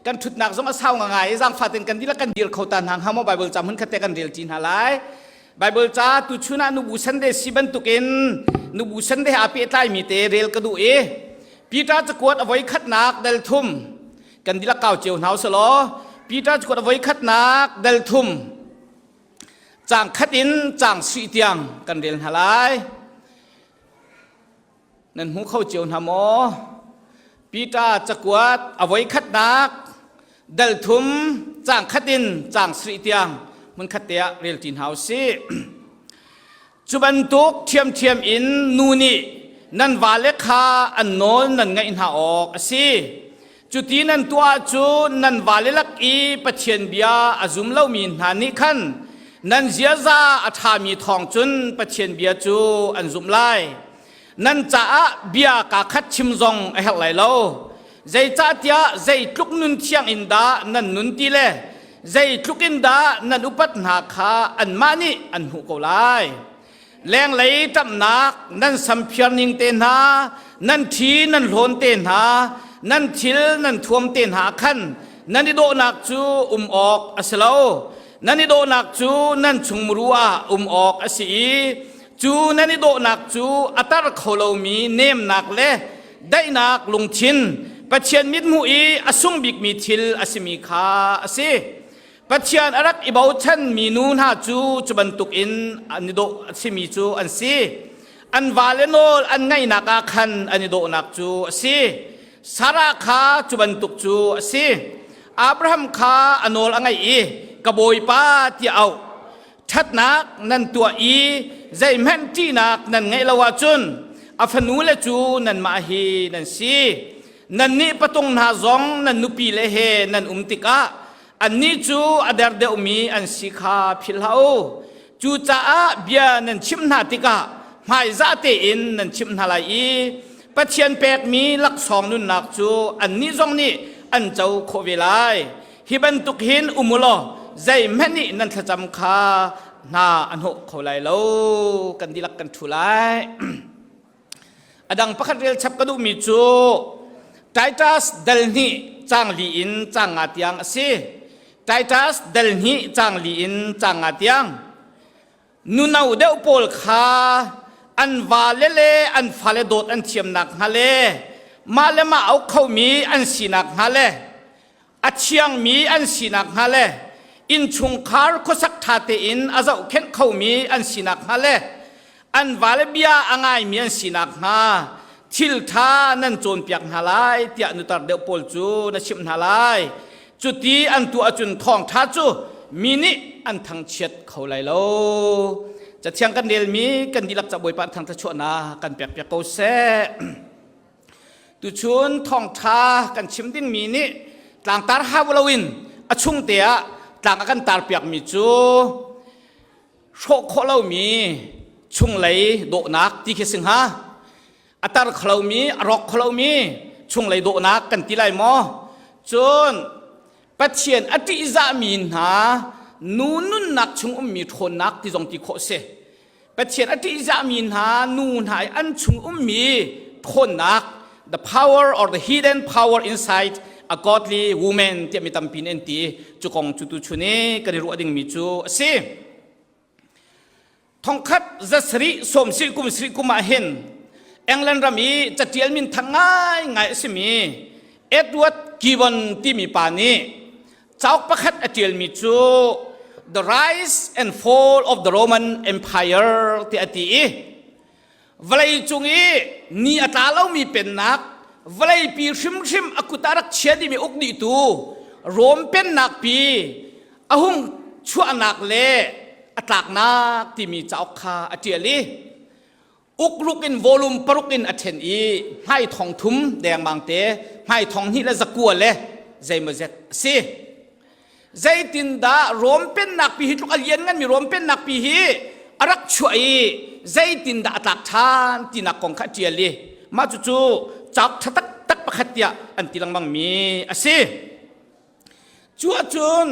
Kan ṭhutnak zong a sau ngai i zaangfah tein kan dihlak kan dir kho ta hna hnga maw Bible ca hmun khat te kan rel ṭi hna lai. Bible ca tuchun ah nubu Sunday si bantukin nubu Sunday aa pehtlaimi te rel ka duh i Peter cakuat a voi khatnak dal thum kan dihlak kau cio hna usalaw Peter cakuat a voi khatnak dal thum caang khat in caang sui tiang kan rel hna lai. Nan hmu kho cio hna maw? Peter cakuat a voi khatnak dal thum caang khat in caang sarih tiang hmunkhat te ah rel ṭi hna u sih. Cu bantuk ṭhiamṭhiam in nu nih nan vale kha an nawl nan ngaih hna awk a si. Cuti nan tuah ahcun nan vale lak i Pathian bia a zum lomi hna nih khan nan ziaza a ṭhami thawng cun Pathian bia cu an zumh lai. Nan caah bia kaa khat chim zong a herh lai lo. Zeicahtiah zeitluk nun thiang in dah nan nun ti le zeitluk in dah nan upat hna kha anmah nih an hmuh ko lai. Lenglei ṭamhnak nan samphiar ning te hna, nan ṭhi nan hlawn te hna, nan thil nan thuam te hna khan nan i dawhnak cu um awk a si lo. Nan i dawhnak cu nan chungmuru ah um awk a si i cu nan i dawhnak cu a tar kho lomi nemnak le daihnak lungthin Pathian mithmuh i a sung bikmi thil a simi kha a si. Pathian a rak i bochanmi nu hna cu cu bantukin an i dawh a simi cu an si. An vale nawl an ngaihnak ah khan an i dawhnak cu a si. Sarah kha cu bantuk cu a si. Abraham kha a nawl a ngaih i ka bawipa tiah auh. Ṭhatnak nan tuah i zeihmanh ṭihnak nan ngeih lo ahcun a fanule cu nanmah hi nan si. Nannih patung hna zong nan nupile he nan um tikah Annih cu a der deuhmi an si kha philh hlah u. Cucaah bia nan chimh hna tikah hmaizah tein nan chimh hna lai i Pathian pekmi laksawng nunnak cu annih zong nih an co khawh ve lai. Hi bantuk hin um u law zeihmanh nih nan thlacam kha hna a hnawh kho lai lo. Kan dihlak kan ṭhu lai. A dang pakhat rel chap ka duhmi cu Titus dal hnih caang li in caang nga tiang a si. Titus dal hnih caang li in caang nga tiang. Nuno deuh pawl kha an vale le an fale dawt an thiamnak hnga le mah le mah auk khomi an sinak hnga le a thiangmi an sinak hnga le innchungkhar khuasak ṭha tein a zohkhenh khomi an sinak hnga le an vale bia a ngaimi an sinak hnga thil ṭha nan cawnpiak hna lai tiah nutar deuh pawl cu na chimh hna lai. Cuti an tuah ahcun thawngṭha cu mi nih an thangchiat kho lai lo. Cathiang kan relmi kan dihlak ca Bawipa thangṭhachuahnak kan pekpiak ko seh. Tuchun thawngṭha kan chim dingmi nih tlangtar hau loin a chungte ah tlang a kan tarpiakmi cu hrawh khawh lomi chunglei dawhnak ti khi si hnga. A tar kho lomi, a rawk kho lomi chunglei dawhnak kan ti lai maw? Cun Pathian a ṭihzahmi hna nu nunnak chung ummi ṭhawnnak ti zong ti khawh si. Pathian a ṭihzahmi hna nu hna i an chung ummi ṭhawnnak the power or the hidden power inside a godly woman tiah mi tampi nih an ti cu kong cu tu chun i kan i ruah dingmi cu a si thongkhat zasarih sawmsarih kum sarih kum ah hin England ram i catial min thang ngaingai a simi Edward Gibbon timi pa nih Cauk pakhat a ṭialmi cu The Rise and Fall of the Roman Empire tiah a ti i vawleicung i ni a tla lomi pennak vawleipi hrimhrim a kut ah rak chia dihmi uk dihtu Rom pennak pi a hung chuahnak le a tlaknak timi cauk kha a ṭial i Ukruk in volume paruk in a ṭhen i hmai thong thum dengmang te hmai thong hnih le zakua le zeimawzet a si. Zeitindah Rom pennak pi hi tluk a lian nganmi Rom pennak pi hi a rak chuah i zeitindah a tlak ṭhan tinak kong kha a ṭial i mah cucu cauk ṭha taktak pakhat tiah an ti lengmangmi a si. Cu ahcun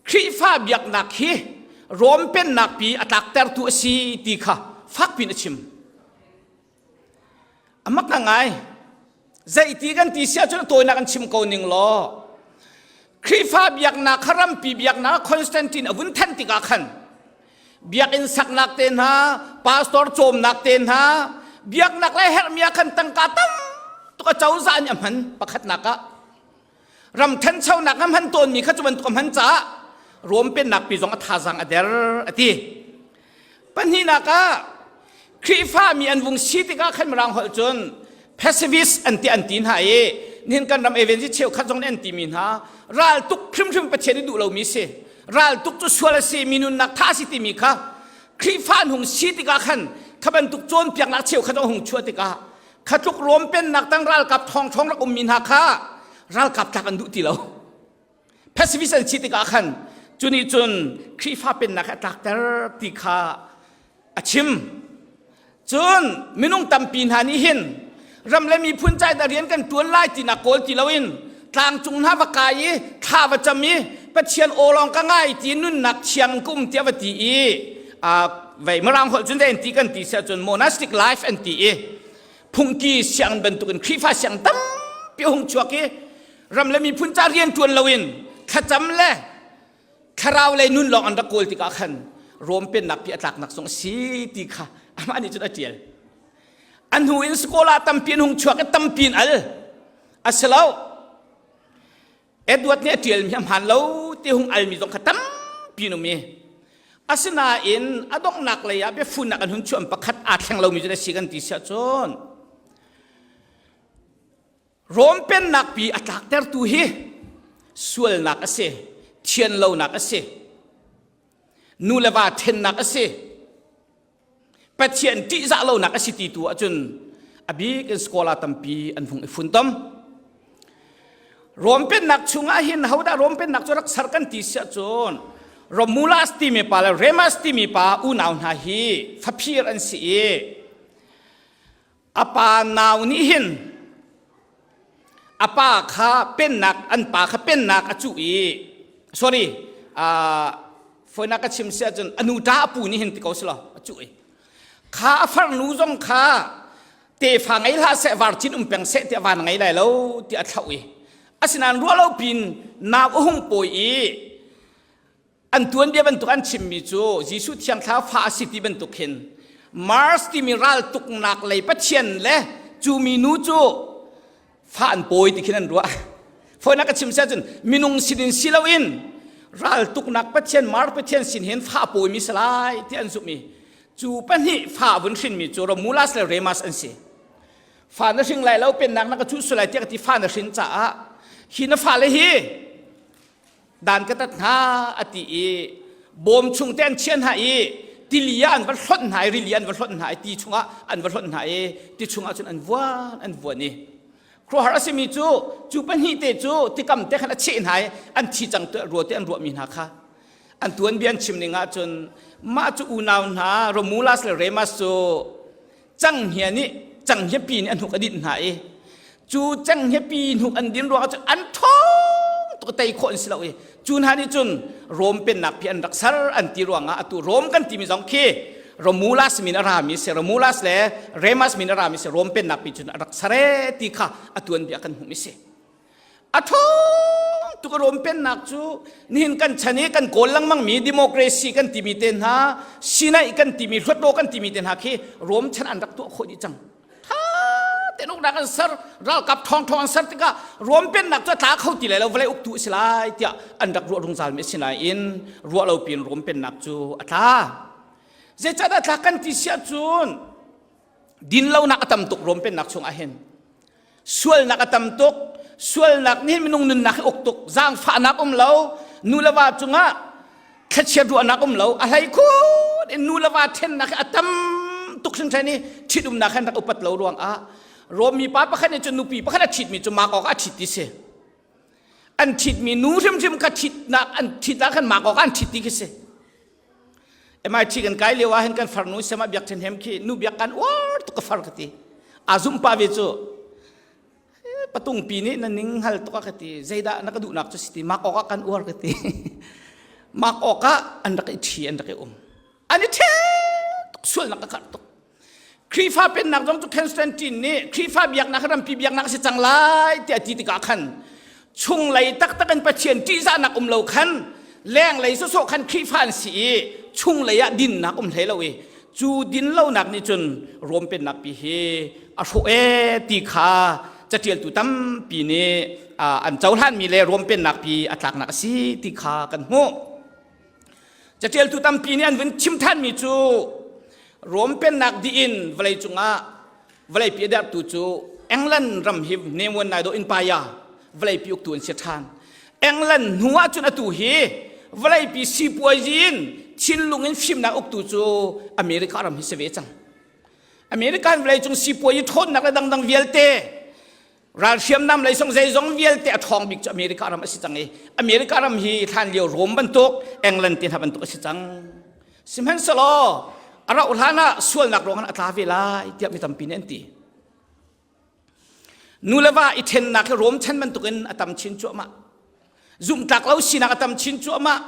Khrihfa biaknak hi Rom pennak pi a tlaktertu a si ti kha fakpi in a chim. A mak ngai. Zeiti kan ti si ahcun a tawinak an chim ko ning law Khrihfa biaknak kha rampi biaknak Constantine a vun than tikah khan biakinn saknak te hna, pastor cawmnak te hna, biaknak le herhmi ah khan tangka tam tuk a cozah nih a hman pakhatnak ah ram thanchonak a hman tawnmi kha cu bantuk a hman caah Rom pennak pi zong a thazaang a der a ti. Pahnihnak ah Khrihfa mi an vung si tikah khan Mirang holh cun pacifist an ti an ti hna i nihin kan ram evangelist cheukhat zong nih an timi hna raltuk hrimhrim Pathian i duh lomi si raltuk cu sual a si mi nunnak tha a si timi kha Khrihfa an hung si tikah khan kha bantuk cawnpiaknak cheukhat zong hung chuah tikah kha tluk Rom pennak tang ralkap ṭhawng rak ummi hna kha ralkap tlak an duh ti lo. Pacifist an si tikah khan cu nih cun Khrihfa pennak a tlakter ti kha a chim. Cun minung tampi hna nih hin ram le miphun ca in rian kan ṭuan lai tinak kawl ti loin tlangcung hna va kai i thla va cam i Pathian aw lawng ka ngai ti nunnak thiang ka um tiah va ti i vei Mirang holh cun an ti kan ti si ahcun monastic life an ti i phungki sianginn bantukin Khrihfa siang tampi a hung chuak i ram le miphun ca rian ṭuan loin thlacam le thlarau lei nun lawng an rak kawl tikah khan Rom pennak pi a tlaknak zong a si ti kha amah nih cun a ṭial. A hnu in school ah tampi an hung chuak i tampi in al. A si lo. Edward nih a ṭialmi a hmaan lo ti hung almi zong kha tampi an um i asinain a donghnak lei ah biafunnak an hun chuah pakhat aa thleng lomi cu a si kan ti siah cun Rom pennak pi a tlaktertu hi sualnak a si, thianlonak a si, nu le va thennak a si, Pathian ṭihzah lonak a si ti tu ahcun a bik in scholar tampi an hung i funtom. Rom pennak chungah hin hodah Rom pennak cu rak ser kan ti siah cun Romulus timi pa le Remus timi pa unau hna hi faphir an si i a pa nau nih hin a pa kha pennak an pa kha pennak a cuh i sorry uh, foinak ka chim si ahcun a nu ṭa a pu nih hin ti ko si law a cuh i kha a farnu zong kha tefa ngei hlah seh varcin um peng seh tiah van ngei lai lo tiah a thlauh i asinain ruah lo pin nau a hung pawi i An tuanbia bantuk an chimmi cu Jesuh Thiang Thlarau fa a si ti bantuk hin Mars timi raltuknak lei pathian le cu minu cu fa an pawi ti khin an ruah. Fawinak ka chim si ahcun minung sinin si loin raltuknak pathian Mars pathian sin hin fa pawimi si lai ti an zumh i cu pahnih fa vun hrinmi cu Romulus le Remus an si. Fa na hring lai lo pennak na ka chuh sulai tiah ka ti fa na hrin caah hi na fale hi dan ka tat hna a ti i bawm chung te an chiah hna i tili ah an va hlonh hna i rili an va hlonh hna i ti chungah an va hlonh hna i ti chungah cun an vuan an vuan i khuaruahhar a simi cu cu pahnih te cu tikam te khan a cheh hna i an thi cang rua te an ruahmi hna kha an tuanbia an chim ning ah cun mah cu unau hna Romulus le Remus cu Canghngia nih canghngia pi nih a hnuk a dinh hna i cu canghngia pi hnuk an din ruangah cun an ṭhawng tuk tei khawh an si lo i cu hna nih cun Rom pennak phi an rak ser an ti ruangah atu Rom kan timi zong khi Romulus min a rami si Romulus le Remus min a rami si Rom pennak pi cun a rak ser e ti kha a tuanbia kan hmuh mi si. A ṭhawng tuk a Rom pennak cu nihin kan chan i kan kawl lengmangmi democracy kan timi te hna Sinai kan timi hluatlaw kan timi te hna khi Rom chan an rak tuah khawh dih cang. Tha tein uknak an ser ralkap ṭhawng ṭhawng an ser tikah Rom pennak cu a tla kho ti lai lo vawlei uktu a si lai tiah an rak ruah rungzal mi a si nain ruah lo piin Rom pennak cu a tla. Zeicahdah tla kan ti siah cun dinlonak a tam tuk Rom pennak chungah hin sualnak a tam tuk sualnak nih minung nunnak hi uk tuk zaangfahnak um lo nu le va cungah thlachiat ruahnak um lo a hlei khun in nu le va thennak hi a tam tuk hringhran i ṭhitumnak han rak upat lo ruangah Rom mi pa pakhat nih cun nupi pakhat a ṭhitmi cu mak awk a ṭhit ti si an ṭhitmi nu hrimhrim kha ṭhitnak an ṭhit ah khan mak awk an ṭhit ti khi si MIT kan kai lio ah hin kan farnu sema biak then hem khi nu biak kan uar tuk ka far ka ti a zum pa ve cu patung pi nih na ning hal tuk ka ti zeidah na ka duhnak cu si ti mak awk ah kan uar ka ti mak awk ah an rak i thi an rak i um an i the tuk sualnak ka karh tuk. Khrihfa pennak zong cu Constantine nih Khrihfa biaknak rampi biaknak a si cang lai tiah ti tikah khan chunglei taktak in Pathian ṭihzahnak um lo khan lenglei sawsawh khan Khrihfa an si i chunglei ah dinnak um hlei lo i cu din lonak nih cun Rom pennak pi hi a hrawh e ti kha caṭialtu tampi nih an cohlanmi le Rom pennak pi a tlaknak a si ti kha kan hmuh. Caṭialtu tampi nih an vun chim ṭhanmi cu Rom pennak dih in vawlei cungah vawleipi a derhtu cu England ram hi Nemuan Naidaw Empire vawleipi uktu an si ṭhan. England hnu ah cun atu hi vawleipi sipuazi in thinlung in fimnak uktu cu America ram hi si ve cang. American vawleicung sipuazi ṭhawnnak le dangdang vialte ral hriamnam lei zong zeizong vialte a ṭhawng bik cu America ram a si cang i America ram hi hlan lio Rome bantuk England te hna bantuk a si cang sihmanhsehlaw a rauh hlan ah sualnak ruangah a tla ve lai tiah mi tampi nih an ti nu le va i ṭhennak hi Rome chan bantukin a tam chin cuahmah zumhtlak lo sinak a tam chin cuahmah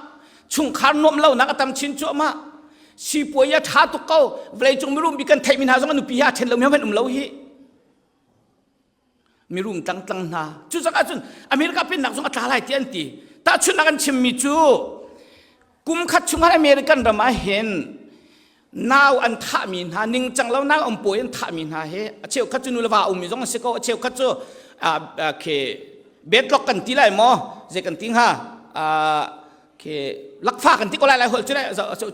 chungkhar nuamh lonak a tam chin cuahmah sipuai a ṭha tuk ko vawleicung mirum bik kan theihmi hna zong a nupi he aa ṭhen lomi hmanh um lo hi mirum tlangtlang hna cucaah cun America pennak zong a tla lai ti an ti tahchunhnak an chimmi cu kum khat chungah American ram ah hin nau an thahmi hna ningcang lo nau an pawi an thahmi hna hi a cheukhat cu nu le va ummi zong an si ko a cheukhat cu khi bedlock kan ti lai maw zei kan ti hnga khi lakfa kan ti ko lai lai holh cu lai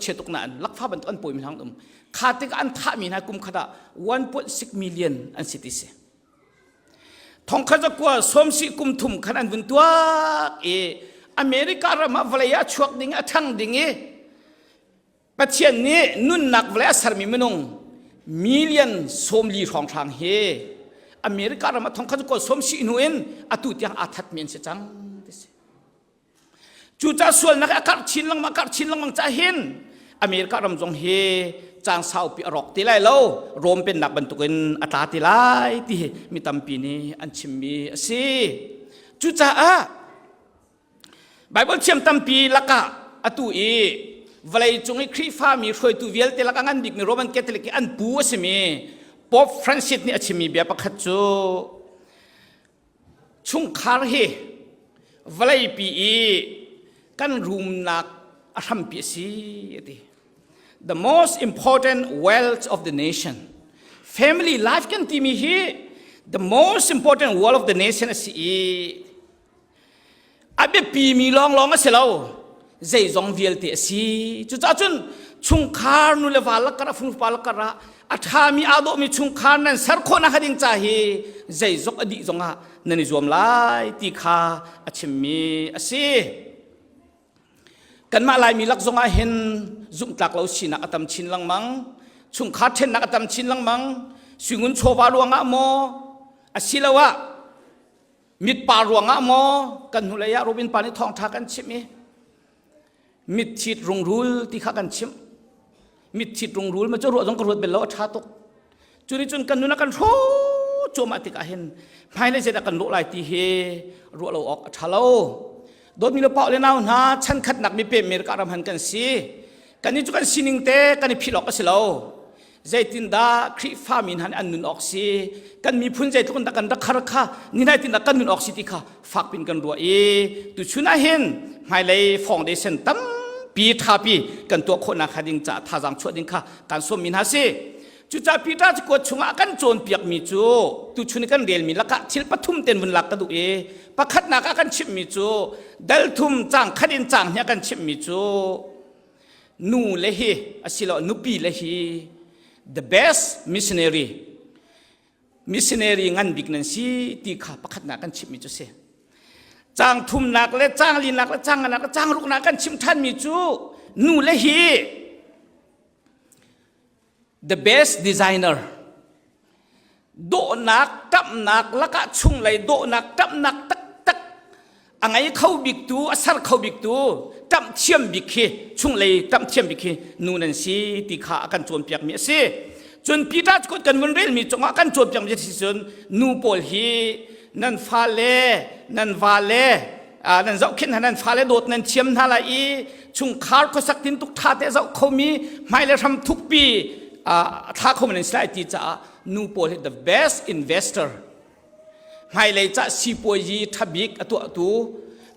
chia tuk nain lakfa bantuk an pawimi hna um kha tikah an thahmi hna kum khat ah 1.6 million an si ti si thongkhat zakua sawmsi kum thum khan an vun tuak i America ram ah vawlei ah chuak ding a ṭhang ding i Pathian nih nunnak vawlei a sermi minung million 40 hrawnghrang hi America ram ah thongkhat zakua sawmsi hnu in atu tiang aa thatmi an si cang ti si Cucaah sualnak a karh chin lengmang karh chin lengmang cah hin America ram zong hi caan saupi a rawk ti lai lo Rom pennak bantukin a tla ti lai ti hi mi tampi nih an chimmi a si. Cucaah Bible thiam tampi lakah atu i vawlei cung i Khrihfami hruaitu vialte lakah ngan bikmi Roman Catholic i an pu a simi Pope Francis nih a chimmi bia pakhat cu Chungkhar hi vawleipi i kan rumnak a hrampi a si a ti. The most important wealth of the nation. Family life kan timi hi the most important wealth of the nation a si i a biapimi lawnglawng a si lo zeizong vialte a si cucaah cun chungkhar nu le va lakar a fungpa lakar ah a ṭhami aa dawhmi chungkhar nan ser khawh nakhnga ding ca hi zeizong a dih zongah nan i zuam lai ti kha a chimmi a si kanmah laimi lak zongah hin zumhtlak lo sinak a tam chin lengmang chungkhar ṭhennak a tam chin lengmang suingun chawva ruangah maw asiloah mitpa ruangah maw kan hnulei ah Robin pa nih thawngṭha kan chimh i mitthit rungrul ti kha kan chimh mitthit rungrul ma cu ruah zong ka ruat bel lo a ṭha tuk cu nih cun kan nun a kan hrawh cuahmah tikah hin hmailei zeidah kan lawh lai ti hi ruah lo awk a ṭha lo dawtmi le pau le nau hna chan khatnak mi pem America ram han kan si kan nih cu kan sining te kan i philh awk a si lo zeitindah Khrihfami hna nih an nun awk si kan miphun zeitluk in dah kan rak khar kha ni nai tin dah kan nun awk si ti kha fakpin kan ruah i tuchun ah hin hmailei foundation tampi ṭhapi kan tuah khawhnak kha ding caah thazaang chuah ding kha kan sawmmi hna si cucaah Peter cakuat chungah kan cawnpiakmi cu tuchun i kan relmi lakah thil pathum ten vun lak ka duh i pakhatnak ah kan chimhmi cu dal thum cang khat in cang hnih kan chimhmi cu nu le hi asiloah nupi le hi the best missionary missionary ngan bik nan si ti kha pakhatnak kan chimmi cu si cang thumnak le cang linak le cang nganak le cang ruknak kan chim thanmi cu nu le hi the best designer dawhnak ṭamhnak lakah chunglei dawhnak ṭamhnak taktak a ngei kho biktu a ser kho biktu ṭamh thiam bik khi chunglei ṭamh thiam bik khi nu nan si ti kha a kan cawnpiakmi a si cun Peter kut kan vun relmi cungah kan cawnpiakmi a si cun nu pawl hi nan fale nan vale nan zohkhenh hna nan fale dawt nan thiam hna lai i chungkhar khuasak tintuk ṭha te zoh khomi hmailei hram thukpi. a thla kho men si lai ti caah nu pawl hi the best investor hmailei ca sipuazi thabik a tuahtu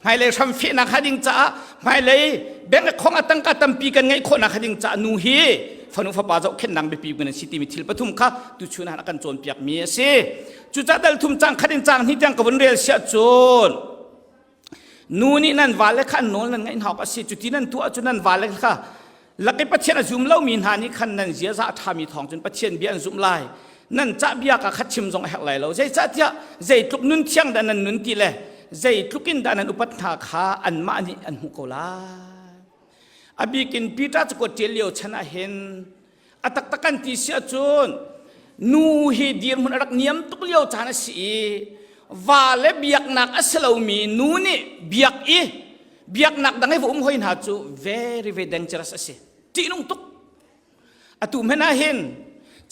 hmailei hramfehnak ha ding caah hmailei bank khong a tangka tampi kan ngeih khawhnak ha ding caah nu hi fanu fapa zohkhenhnak biapi kan si timi thil pathum kha tuchun ah kan cawnpiak mi a si. Cucaah dal thum cang khat in cang hnih tiang ka vun rel siah cun Nu nih nan vale kha an nawl nan ngaih hna awk a si. Cuti nan tuah ahcun nan vale kha lak i Pathian a zum lomi hna nih khan nan ziaza a ṭhami thawng cun Pathian bia an zumh lai. Nan cah bia ka kha chim zong a herh lai lo. Zeicahtiah zeitluk nun thiang dah nan nun ti le zeitluk in dah nan upat hna kha anmah nih an hmuh ko lai. A bik in Peter cakuat ṭial lio chan ah hin a taktak kan ti si ahcun nu hi dirhmun a rak niam tuk lio caan a si i va le biaknak a si lomi nu nih biak i biaknak dang i va um hoi hna cu very very dangerous a si ṭihnung tuk atu hmanh ah hin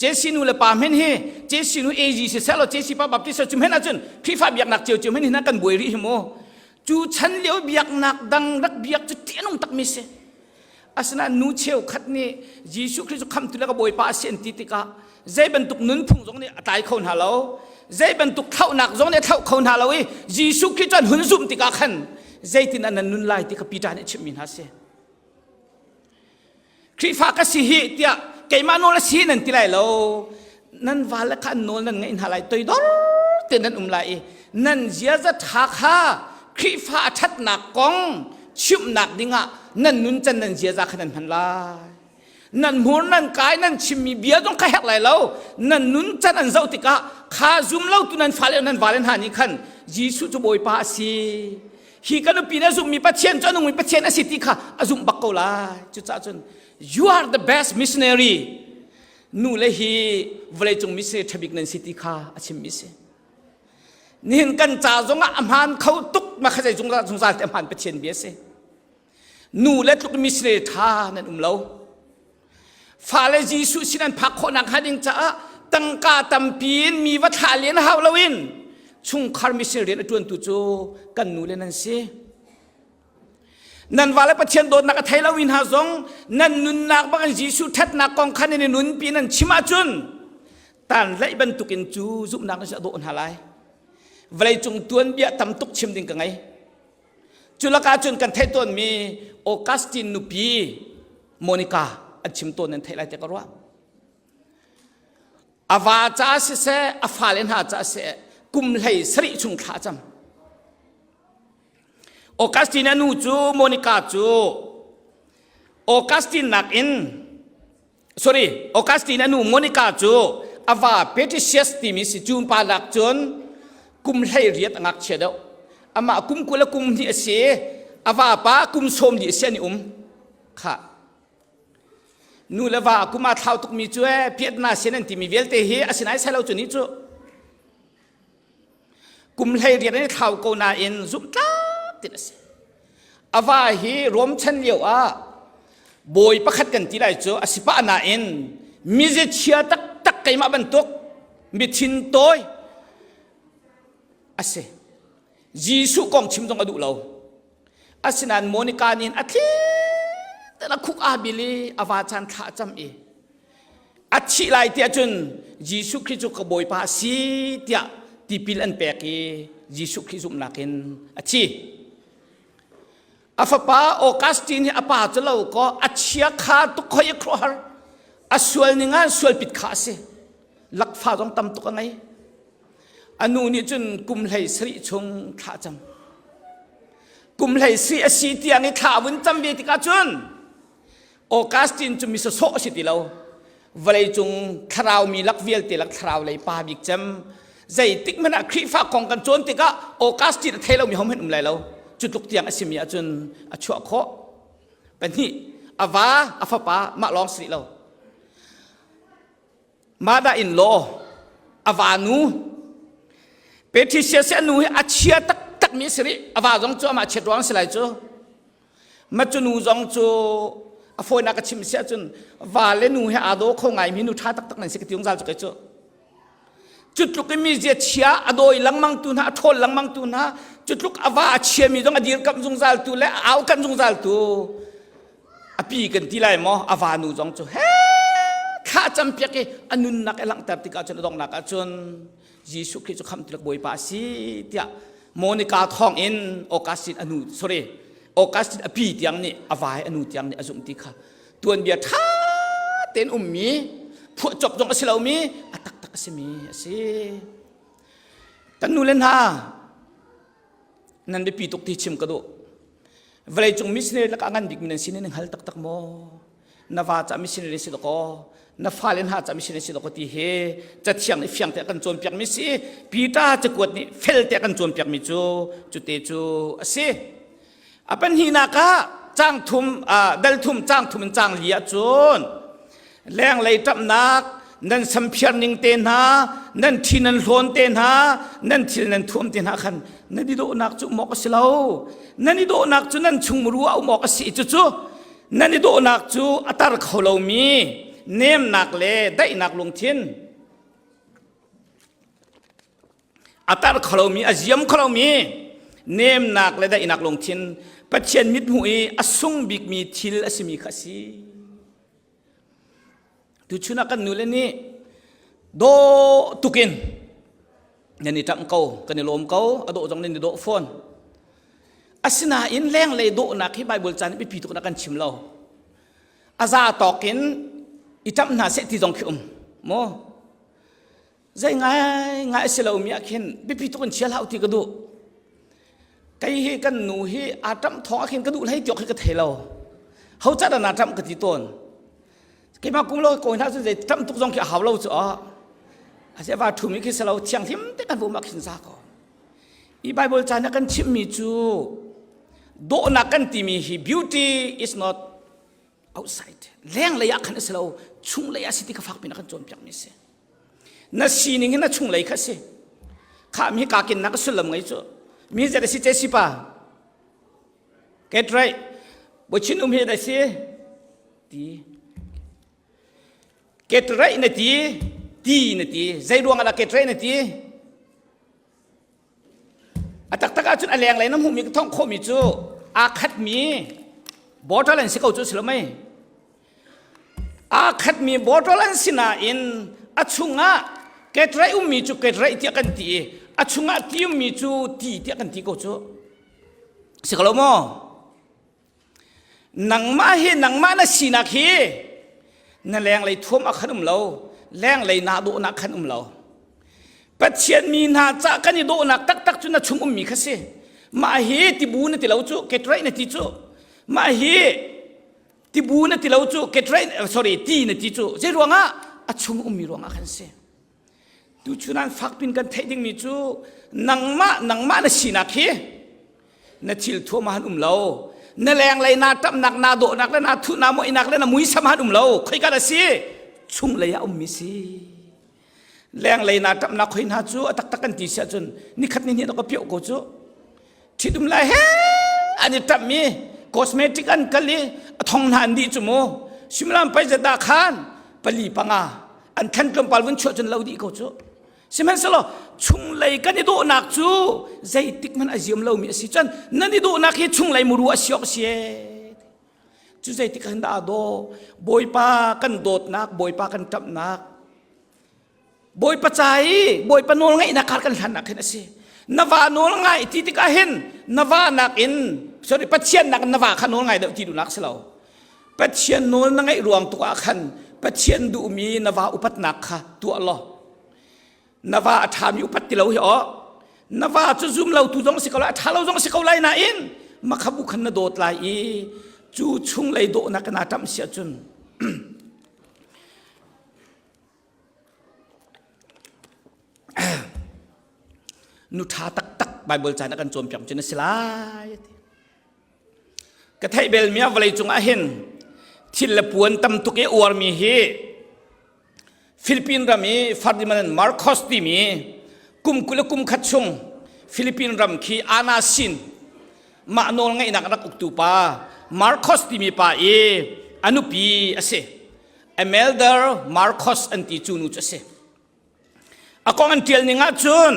JC nu le pa hmanh hi JC nu AG si seh law JC pa Baptist cu hmanh ahcun Khrihfa biaknak cio cio hmanh hin kan buai rih hi mu cu chan lio biaknak dang rak biak cu ṭihnung takmi si Asinain nu cheukhat nih Jesuh Khrih cu khamhtu le ka Bawipa a si an ti tikah zei bantuk nunphung zong nih a tlai kho hna lo zei bantuk thlauhnak zong nih a thlauh kho hna lo i Jesuh Khrih cu an hun zumh tikah khan zeitin an nun lai ti kha Peter nih a chimhmi hna a si. Khrihfa ka si hi tiah keimah nawl a si nan ti lai lo nan vale kha an nawl nan ngaih hna lai toidor te nan um lai i nan ziaza ṭha kha Khrihfa a ṭhatnak kong chimhnak dingah nan nuncan nan ziaza kha nan hman lai nan hmur nan kai nan chimmi bia zong kha herh lai lo nan nuncan an zoh tikah kha zum lo tu nan fale nan vale hna nih khan Jesuh cu Bawipa a si hi ka nupi na zumhmi Pathian cu a nungmi Pathian a si ti kha a zumh bak ko lai cucaah cun you are the best missionary nu le hi vawleicung missionary ṭhabik nan si ti kha a chimmi si nihin kan ca zongah a hmaan kho tuk ma kha zei zungzal zungzal te a hmaan Pathian bia si nu le tluk missionary ṭha nan um lo fale Jesuh sin an phak khawhnak hnga ding caah tangka tampi in mi va thlah len hau loin chungkhar missionary rian a ṭuantu cu kan nu le nan si Nan vale Pathian dawtnak a thei lomi hna zong nan nunnak bangin Jesuh ṭhatnak kong khan in i nunpi nan chim ahcun tan laih bantukin cu zumhnak in a dawh hna lai. Vawleicung tuanbia tam tuk chim ding ka ngei. Cu lakah cun kan theih tawnmi Augustine nupi Monica an chim tawn nan theih lai tiah ka ruah. A va caah siseh, a fale hna caah siseh, kum hlei sarih chung thla a cam. Augustine a nu cu Monica cu Augustine nakin sorry Augustine a nu Monica cu a va Patricius timi si cu pa lak cun kum 18 a ngakchia deuh amah kum 20 le kum hnih a si a vapa kum 40 a si an i um kha nu le va kum aa thlau tukmi cu e piatna sin an timi vialte hi a sinai sai lo cu ni cu Kum 18 an i thlau ko nain zumhtlak tin a si. A va hi Rom chan lio ah bawi pakhat kan ti lai cu a si pah nain mize chia taktak keimah bantuk mithin tawi a si. Jesuh kong chim zong a duh lo. Asinain Monica nih a thli a khuk aa bil i a va caan thla a cam i a thih lai tiah cun Jesuh Khrih cu ka Bawipa a si tiah tipil an pek i Jesuh Khrih zumhnak in a thi. A fapa Augustine hi a pa cu lo kaw a chia kha tuk khoi a khuahar a sual ning ah sualpit kha a si. Lakfa zong tam tuk a ngei. A nu nih cun kum 17 chung thla cam. Kum 17 a si tiang i thla a vun cam ve tikah cun Augustine cu mi sawsawh a si ti lo. Vawleicung thlarau mi lak vialte lak thlarau lei pa bik cem. Zeitik hmanh ah Khrihfa kong kan cawn tikah Augustine a thei lomi hohmanh um lai lo. Cu tluk tiang a simi ahcun a chuah khawh. Pahnih, a va, a fapa, mah lawng si lo. Mah in law a va nu Patricia si a nu hi a chia taktak mi a si rih. A va zong cu amah chiat ruang si lai cu. Ma cu nu zong cu a fawinak ka chim si ahcun va le nu he aa daw kho ngai mi nu ṭha taktak nan si ka ti zungzal cu kei cu. Cu tluk in mi zia chia a dawi lengmang tu hna a ṭhawl lengmang tu hna cu tluk a va a chia mi zong a dirkamh zungzal tu le a aukan zungzal tu a pi kan ti lai maw a va nu zong cu he. Thla campiak i a nunnak i langhter tikah cun a donghnak ah cun Jesuh Khrih cu khamhtu le Bawipa a si tiah Monica thawng in Augustine a nu sorry Augustine a pi tiang nih a vai a nu tiang nih a zumh ti kha tuanbia ṭha tein ummi phuahcop zong a si lomi a taktak a simi a si. Kan nu le hna nan biapi tuk ti chim ka duh. Vawleicung missionary lakah ngan bikmi nan sin in hngal taktak maw? Na va ca missionary si dakaw, na fale hna ca missionary si dakaw ti hi cathiang nih fiang te a kan cawnpiakmi si. Peter cakuat nih fel te a kan cawnpiakmi cu cute cu a si. A pahnihnak ah cang thum dal thum cang thum in cang li ahcun lenglei ṭamhnak nan samphiar ning te hna nan ṭhi nan hlawn te hna nan thil nan thuam te hna khan nan i dawhnak cu um awk a si lo nan i dawhnak cu nan chung muru a um awk a si cucu nan i dawhnak cu a tar kho lomi nemnak le daihnak lungthin a tar kho lomi a ziam kho lomi nemnak le daihnak lungthin Pathian mithmuh i a sung bikmi thil a simi kha a si. Tuchun ah kan nule nih dawh tukin nan i ṭamh ko, kan i lawm ko, a dawh zong nan i dawh fawn. Asinain lenglei dawhnak hi Baibal ca nih biapi tuk in a kan chim lo. A za tawk in i ṭamh hna seh ti zong khi um maw? Zei ngai ngai a si lomi ah khin biapi tuk in chia hlah u ti ka duh. Kei hi kan nu hi aa ṭamh thawng ah khin ka duh hlei tiawk hi ka thei lo. Ho ca dah naa ṭamh ka ti tawn. Keimah kum lo kawi hna cun zei ṭamh tuk zong khi a hau lo cu ah. Ase va ṭhumi khi si lo thianghlim te kan vum ah khin za ko. I Bible ca nih a kan chimhmi cu dawhnak kan timi hi beauty is not outside. Lenglei ah khan a si lo, chunglei ah si ti kha fak pin a kan cawnpiakmi a si. Na sining hi na chunglei kha si. Kha mi ka kin nak sullam ngei cu. Mi zet si che si pa. Get right. Bochin um hi da si. Ti. Get right na ti. Ti na ti. Zei ruang ah get right na ti. A taktak ahcun a lenglei na hmuhmi ka thongh khawhmi cu aa khatmi bottle an si ko cu si lo mei? Aa khatmi bottle an si nain a chungah ketraih ummi cu ketraih tiah kan ti i a chungah ti ummi cu ti tiah kan ti ko cu. Si ko lo maw? Nangmah hi nangmah na sinak hi na lenglei thuam ah khan um lo lenglei naa dawhnak khan um lo Pathian mi hna ca kan i dawhnak taktak cu na chung ummi kha si mah hi tibu na ti lo cu ketraih na ti cu mah hi tibu na ti lo cu ketraih sorry ti na ti cu zei ruangah a chung ummi ruangah khan si Tuchun an fakpin kan theih dingmi cu nangmah nangmah na sinak hi na thil thuam ah han um lo na lenglei naa ṭamhnak naa dawhnak le naa thuh naa muihnak le na muisam han um lo khoika dah si chunglei ah ummi si lenglei naa ṭamhnak khoi hna cu a taktak kan ti si ahcun nikhat ni hnih ka pioh ko cu ṭhitum lai he an i ṭamh i cosmetic an kal i a thong hna an dih cu mu suimilam pai zat ah khan pali panga an thlan tlawmpal vun chuah cun lo dih ko cu sihmanhsehlaw chunglei kan i dawhnak cu zeitik hmanh a ziam lomi a si cun nan i dawhnak hi chunglei muru a si awk a si cu zeitik han dah a daw bawipa kan dawtnak bawipa kan ṭamhnak Bawipa ca i Bawipa nawl ngeihnak kha kan hlannak hin a si. Na va nawl ngai ti tikah hin na va nakin sorry Pathian nakin na va kha nawl ngai deuh ti duhnak si lo. Pathian nawl na ngeih ruang tuk ah khan Pathian duhmi na va upatnak kha tuah law na va a ṭhami upat ti lo hi aw na va cu zum lo tu zong si ko lai a ṭha lo zong si ko lai nain makhabu khan na dawt lai i cu chunglei dawhnak na ṭamh si ahcun Nu ṭha taktak Baibal ca in a kan cawnpiak cu na si lai a ti. Ka theih belmi ah vawlei cungah hin thil le puan tam tuk i uarmi hi Philippine ram i Ferdinand Marcos timi kum 20 le kum khat chung Philippine ram khi Ana Sin mah nawl ngeihnak rak uktu pa Marcos timi pa i a nupi a si. Emelder Marcos an ti cu nu cu a si. A kong an ṭial ning ahcun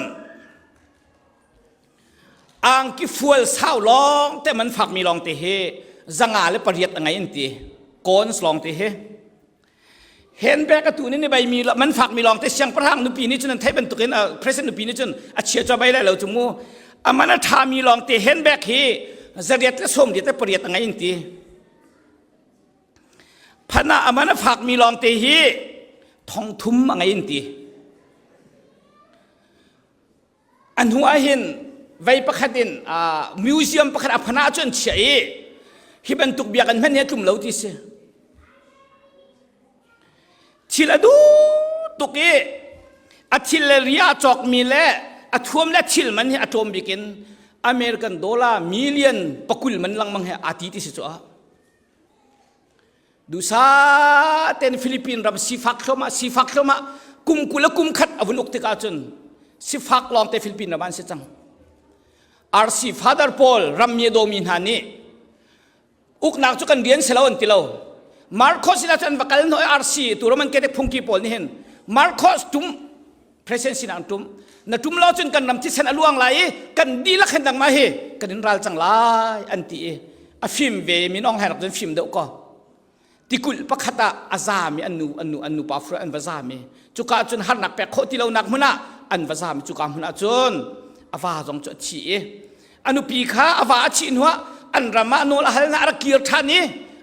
angki fual sau lawng te man fakmi lawng te hi zanga le pariat a ngei an ti. Cons lawng te hi. Handbag atu nih ni bai mi man fak mi lawng te siangpahrang nupi nih cun an theih bantukin president nupi nih cun a chia cho bai lai lo cu mu. Aman a tha mi lawng te handbag hi zariat le som riat le pariat a ngei in ti. Phana aman a fak mi lawng te hi thong thum a ngei in ti. A hnu ah hin vei pakhat in museum pakhat a phana cu an chiah i hi bantuk biakinn hmanh hi a tlum lo ti si. Thil a duh tuk i a thil le ria a cawkmi le a thuam le thil man hi a tlawm bik in American dollar million pakul man lengmang he aa ti ti si cu ah. Duhsah tein Philippine ram sifak thluahmah sifak thluahmah kum 20 le kum khat a vun uk tikah cun sifak lawngte Philippine ram ah an si cang. RC Father Paul rammi a dawmi hna nih uknak cu kan rian si lo an ti lo. Marcos sinah cun an va kal hnawh i RC tu Roman Catholic phungki pawl nih hin Marcos tum president sinah an tum na tum lo cun kan ram thisen a luang lai i kan dihlak hin nangmah hi kan in ral cang lai an ti i a fim ve min ong hlai rak cun fim deuh ko tikulh pakhat ah a zami an nu an nu an nupa fur an va zami cuka cun harnak pek khawh ti lonak hmun ah an va zami cuka hmun ah cun a va zong cu a thi i A nupi kha a va a chih hnuah an ram ah nawl a hal na a rak kir ṭhan i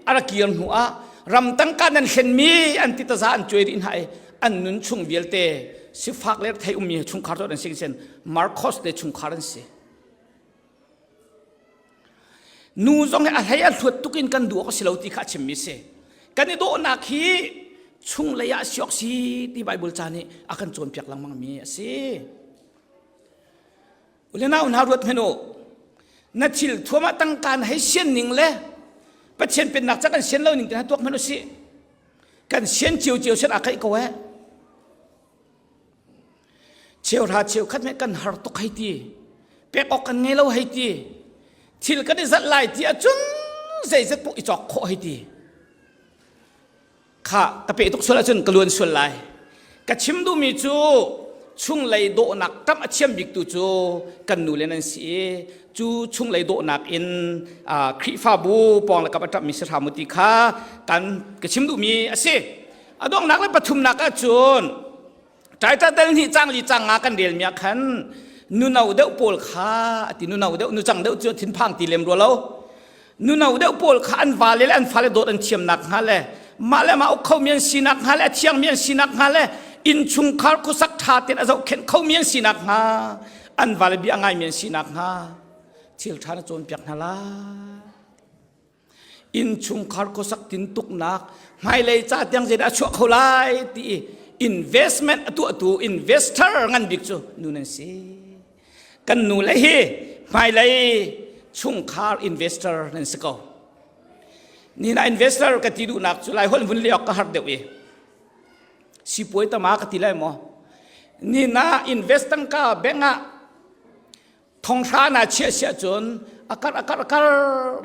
a rak kir hnuah ram tangka nan hlenmi an ti taza an cuai rih hna i an nun chung vialte sifak le thei ummi chungkhar cu an si sen Marcos le chungkhar an si. Nu zong hi a hlei a hluat tuk in kan duh awk a si lo ti kha a chimmi si. Kan i dawhnak hi chunglei ah siok si ti Bible ca nih a kan cawnpiak lengmang mi a si. Ule nau hna ruat hmanh u. Na thil thuam ah tangka na hei sian ning le Pathian pennak ca kan sian lo ning te tuak hmanh u sih. Kan sian cio cio sian a kaih ko eh. Cheuhra cheukhat meh kan har tuk hei ti. Pek awk kan ngei lo hei ti. Thil kan i zalh lai ti ahcun zeizat poh i cawk khawh hei ti. Kha ka pe tuk sual ahcun ka luan sual lai. Ka chim duhmi cu chunglei dawhnak ṭamh a thiam biktu cu kan nu le nan si i cu chunglei dawhnak in Khrihfabu pawng le kap a ṭamhmi si hram u ti kha kan ka chim duhmi a si. A donghnak le pathumnak ahcun Ṭaiṭa dal hnih cang li cang nga kan relmi ah khan nuno deuh pawl kha a ti nuno deuh nucang deuh cu thinphang ti lem rua lo nuno deuh pawl kha an vale le an fale dawt an thiamnak hnga le mah le mah uk khomi an sinak hnga le a thiangmi an sinak hnga le innchungkhar khuasak ṭha tein a zohkhenh khomi an sinak hnga an vale bia ngaimi an sinak hnga thil ṭha na cawnpiak hna lai Innchungkhar khuasak tintuknak hmailei ca tiang zeidah a chuah kho lai ti i investment a tuahtu investor ngan bik cu nu nan si. Kan nu le hi hmailei chungkhar investor nan si ko. Nina investor ka ti duhnak cu lai holh vun liok ka har deuh i sipuai tama ka ti lai maw nina invest tangka bank ah Thonghra na chiah siah cun a karh a karh a kar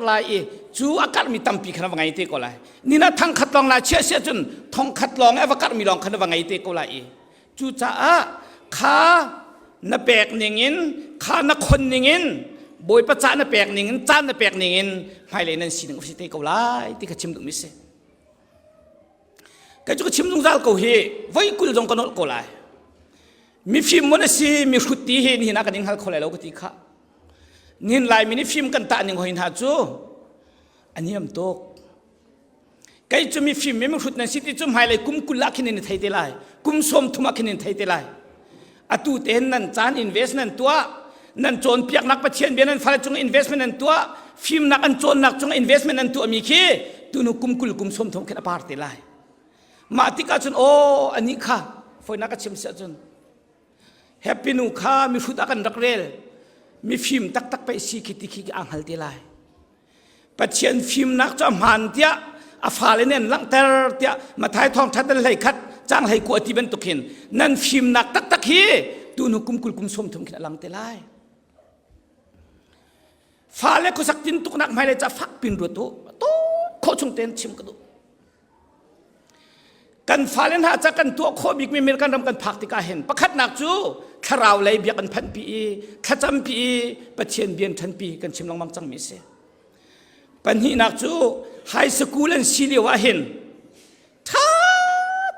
lai i cu a karhmi tampi khan a va ngei te ko lai. Nina thangkhat lawng na chiah siah cun thongkhat lawng a va karhmi lawng khan a va ngei te ko lai i cucaah kha na pek ningin kha na khon ningin Bawipa ca na pek ningin caan na pek ningin hmailei nan sining a si te ko lai ti kha chim duhmi si. Kei cu ka chim zungzal ko hi voi kul zong ka nolh ko lai. Mifim mun a si mihrut ti hi nihin ah kan in hngal kho lai lo ka ti kha. Nihin Laimi nih fim kan tah ning hoi hna cu a niam tuk. Kei cu mifim mi mihrut nan si ti cu hmailei kum 20 ah khin in thei te lai. Kum 30 ah khin in thei te lai. Atu tein nan caan invest nan tuah nan cawnpiaknak Pathian bia nan fale cung investment nan tuah fimnak an cawnnak cung investment nan tuahmi khi tunu kum 20 kum 30 khin a par te lai. Mah tikah cun aw anih kha foinak ka chim siah cun happy nu kha mihrut ah kan rak rel mifim taktak pei si khi ti khi aa hngal te lai Pathian fimnak cu a hmaan tiah a fale nih an langhter tiah Mathai thawngṭhat an hlei khat cang hlei kua ti bantuk hin nan fimnak taktak hi tunu kum 20 kum 30 khin a lang te lai fale khuasak tin tuknak hmailei ca fak pin ruat u to khawh chung tein chim ka duh Kan fale hna ca kan tuah khawh bikmi American ram kan phak tikah hin pakhatnak cu thlarau lei bia kan phanhpi i thlacampi i Pathian bian ṭhanpi kan chim lengmang cangmi a si. Pahnihnak cu high school an si lio ah hin ṭha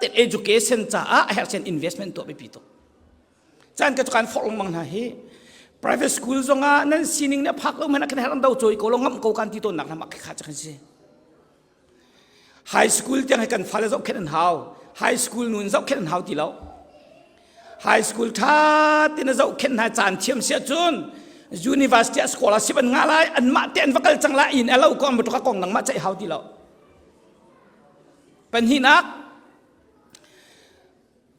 te education caah a herh sen investment tuah biapi tuk. Caan ka kan forh lengmang hna hi private school zongah nan sining nih a phak lo hmanh ah kan herh an do cawi ko lo ngamh ko kan ti tawn nak lam ah kha kan si. High school tiang hi kan fale zohkhenh an hau. High school nu in zohkhenh an hau ti lo. High school tha tin a zohkhenh hna caan thiam si ahcun university ah scholarship an ngah lai anmah te an va kal cang lai in alo ko an va kong nangmah ceih hau ti lo. Pahnihnak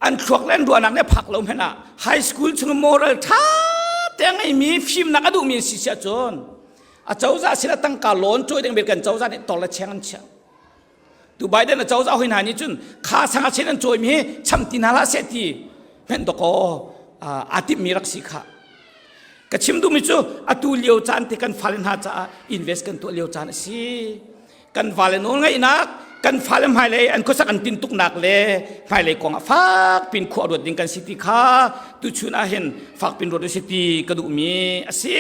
an thluak le an ruahnak nih a phak lo hmanh ah high school chung moral ṭha te a ngeimi fimnak a duhmi an si si ahcun a cozah sin a tangka loan cawi ding bel kan cozah nih tor le cheng an chiah tu Biden a cozah hoi hna nih cun kha sang a chen an cawimi hi cham ti hna hlah seh ti hmenh dakaw aa timhmi rak si kha ka chim duhmi cu atu lio caan te kan fale hna caah invest kan tuah lio caan a si Kan vale nawlngaihnak, kan fale hmailei an khuasak an tintuknak le hmailei kong ah fak pin khua ruat ding kan si ti kha tuchun ah hin fak pin ruat si ti ka duhmi a si.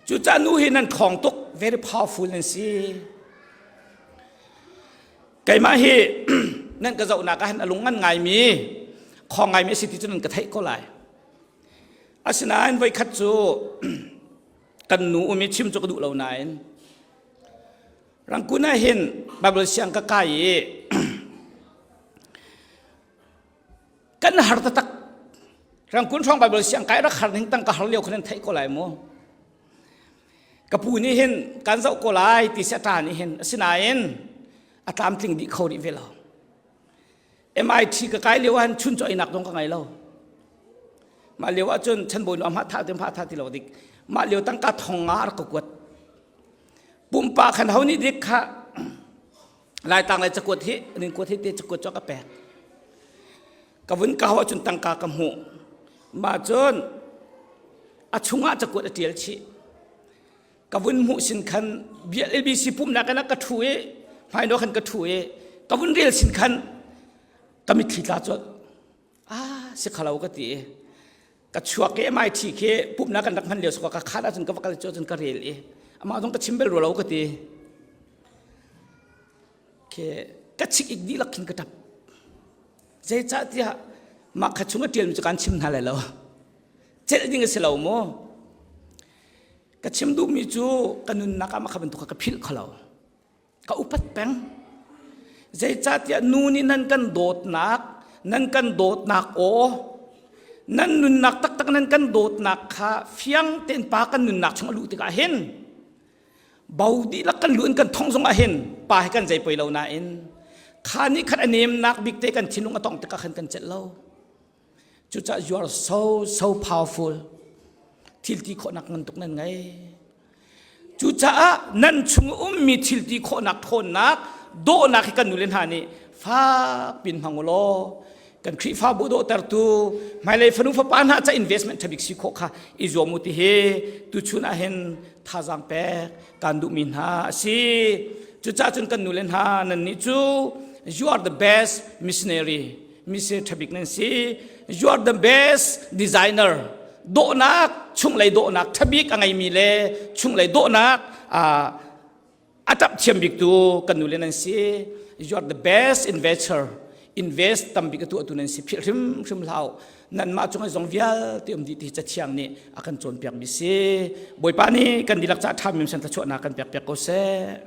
Cucaah nu hi nan ṭhawng tuk, very powerful nan si. Keimah hi nan ka zohnak ah hin a lung ngan ngaimi, khawng ngaimi a si ti cu nan ka theih ko lai. Asinain voikhat cu kan nu um i chim cu ka duh lo nain Rangkun ah hin Bible siang ka kai i kan har taktak Rangkun hrawng Bible siang kai rak har ning tang ka har lio khan theih ko lai mu ka pu nih hin kan zoh ko lai ti si a ṭa nih hin asinain a tlamtling dih kho rih ve lo MIT ka kai lio ah chun chaw einak dong ka ngei lo. Mah lio ah cun chanbawi nu amah tha te mah tha ti lo dik. Mah lio tangka thong nga rak ka kuat. Pumpa khan ho nih dik kha lai tang lai cakuat hi nin kuat hi te cakuat cu ka pek. Ka vun ka ho cun tangka ka hmuh. Mah cun a chungah cakuat a tial chih. Ka vun hmuh sin khan bia LBC pumhnak in ka ṭhu i hmaino khan ka ṭhu i ka vun rel sin khan ka mitthli tla colh. Ah si khalo ka ti i ka chuak i MIT khi pumhnak kan rak hman lio saka ka khat ahcun ka va kal cu cun ka rel i amah zong ka chim bel rua lo ka ti. Khi ka chik ik dihlak khin ka ṭap. Zeicahtiah mah kha chung a ṭialmi cu kan chim hna lai lo. Celh ding a si lo mu. Ka chim duhmi cu ka nunnak ah mah kha bantuk kha ka philh kho lo. Ka upat peng. Zeicahtiah nu nih nan kan dawtnak, nan kan dawtnak aw, nan nunnak taktak nan kan dawtnak kha fiang tein pa kan nunnak chung a luh tikah hin bo dihlak kan lu in kan thong zong ah hin pa hi kan zei poi lo nain kha nih khat a nemnak bik te kan thinlung a tong tikah khan kan celh lo. Cucaah you are so so powerful. Thil ti khawhnak ngan tuk nan ngei. Cucaah nan chung ummi thil ti khawhnak ṭhawnnak dawhnak hi kan nule hna nih fak pin hmang u law kan Khrihfabu dawhtertu hmailei fanu fapa hna ca investment ṭhabik si khawh kha i zuam u ti hi tuchun ah hin thazaang pek kan duhmi hna a si. Cucaah cun kan nule hna nan nih cu you are the best missionary mise ṭhabik nan si you are the best designer dawhnak chunglei dawhnak ṭhabik a ngeimi le chunglei dawhnak a ṭap thiam bik tu kan nule nan si you are the best investor invest tambik a tuahtu nan si philh hrimhrim hlah nanmah cung zong vialte um dih ti cathiang nih a kan cawnpiak mi si bawipa nih kan dihlak ca ṭha mim san thluachuahnak kan pek piak ko seh.